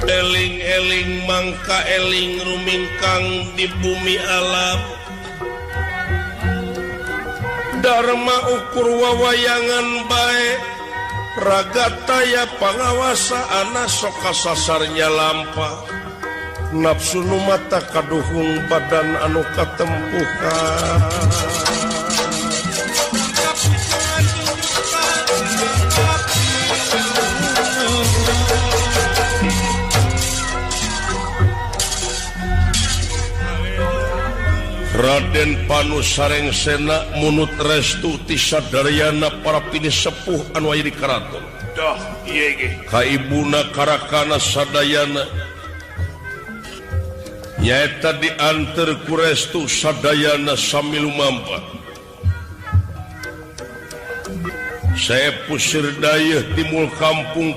Eling-eling mangka eling rumingkang di bumi alam. Dharma ukur wawayangan bae ragataya pangawasa ana sok kasasarnya lampa. Nafsu nu mata kaduhung badan anu katempuhan. Raden Panus Sarengsena munut restu ti sadaryana para pini sepuh anu aya di karaton. Dah, ieu ge. Ka ibuna karakana sadayana nyaeta dianteur ku restu sadayana sami lumampa. Saya pusir dayeuh timul kampung.